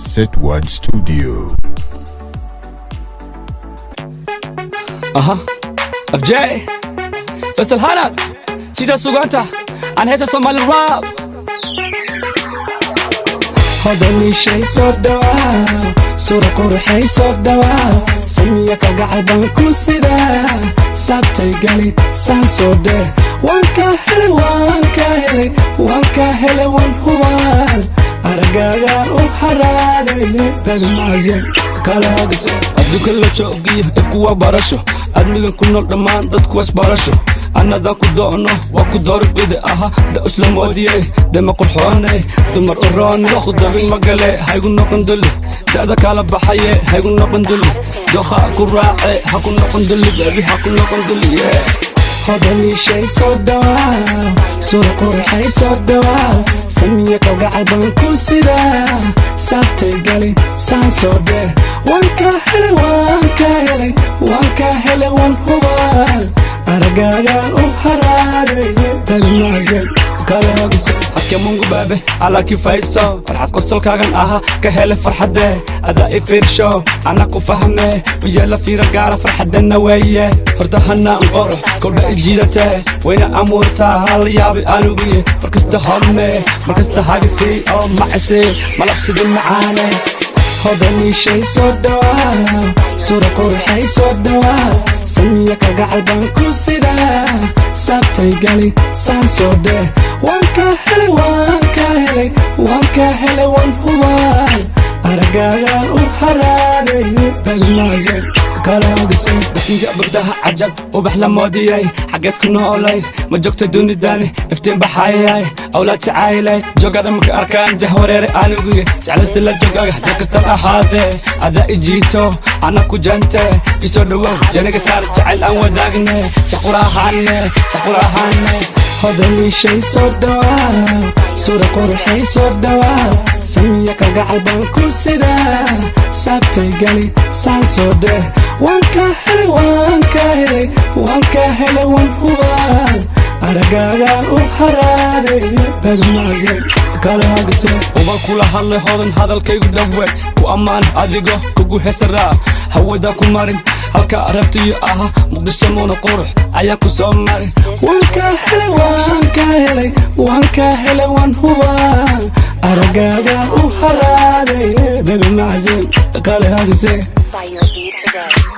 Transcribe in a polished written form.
Setward Studio. Aha, FJ, Faisal Hanad, sida suganta, aan heesa Somali rap. Hodaniishay soo dhawaa, suura quruxay soo dhawaa, samiya kalgacal baan ku sidaa, saabtay gali saan soo dheh. Waan ka helay, waan ka helay, waan ka helay, waan hubaa aragaagaan u haraaday. Baby macsin kala hogse. Adduunka la joogiyo ifku waa barasho, admigan ku nool dhammaan dadku was barasho. Annadan ku doono waa ku doorbide aha, da isla moodiyey dema qurxooney, dumar u roone doku dabin magale. Haygu noqon dulli, da'da kala baxaye, haygu noqon dulli, doqa ku raace, ha ku noqon dulli, baby, ha ku noqon dulli, yeah. Hodaniishay soo dhawaa, suura quruxay soo dhawaa, samiya kalgacal baan ku sidaa, saabtay gali saan soo dheh. Waan ka helay, waan ka helay, waan ka helay, waan hubaa aragaagaan u haraaday. Baby macsin kala hogse. Hadka mungu baabe ala kifayso, farxad qosolkaagan aha ka hele farxadde, adaa i fiirsho ana ku fahme, uyeela fiira gaara farxaddenna weeye. Horta hanaan qoro kordha i jiidatee, wayna amuurtaa hala yaabi aniguye, markasta home, markasta hagisii oo macisi malabsidi macaane. Hodaniishay soo dhawaa, suura quruxay soo dhawaa, samiya kalgacal baan ku sidaa, saabtay gali saan soo dheh. Waan ka helay, waan ka helay, waan ka helay, waan hubaa aragaagaan u haraaday. Baby macsin kala hogse. Bisinka bagdaha cajab ubax la moodiyey, xaggeed ku noolay ma joogta dunidani iftiin baxayay, awlaad jacaylay jooga dhamka arkaan jahwareere aniguye, jeclaysta la joogaga jir kastan ahaadee, adaa i jiito ana ku jante, isoo dhowow janiga saar, jacayl aan wadaagne, shaqurahaane shaqurahaane. Hodaniishay soo dhawaa, suura quruxay soo dhawaa, samiya kalgacal baan ku sidaa, saabtay gali saan soo dheh. Waan ka helay, waan ka helay, waan ka helay, waan hubaa aragaagaan u haraaday. Baby macsin kala hogse. Ubal kula hadlay hodan, hadalkaygu dhowe ku ammaan, adigo kugu heesaraa, hawada ku marin halka rabtiyo aha, Muqdisho muuna qurux ayaan ku soo marin. Waan ka helay, waan ka helay, waan ka helay, waan hubaa aragaagaan u haraaday. Baby macsin kala hogse. Buy your beat today.